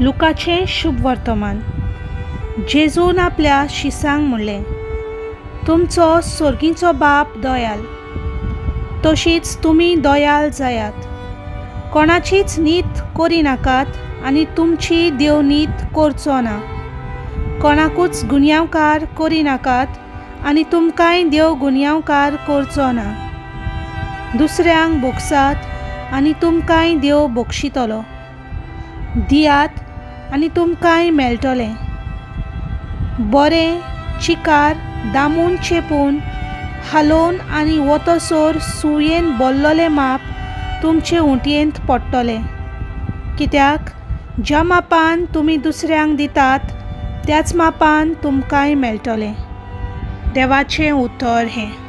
लुकाचें शुभ वर्तमान. जेजून आपल्या शिसांक म्हणलें, तुमचो सोर्गीचो बाप दयाल, तशीच तुमी दयाल जायात. कोणाचीच नीत करिनाकात आनी तुमची देव नीत करचो ना. कोणाकूच गुन्यांवकार करिनाकात आनी तुमकांय देव गुन्यांवकार करचो ना. दुसऱ्यांक भोगसात आनी तुमकांय देव बक्षितलो. दियात आनी तुमकांय मेळटलें. बरें चिकार दामून चेपून हालोवन आनी वतसर सुयेन बोल्लोलें माप तुमचे उंटयेंत पडटलें. कित्याक ज्या मापान तुमी दुसऱ्यांक दितात त्याच मापान तुमकांय मेळटलें. देवाचें उतर हें.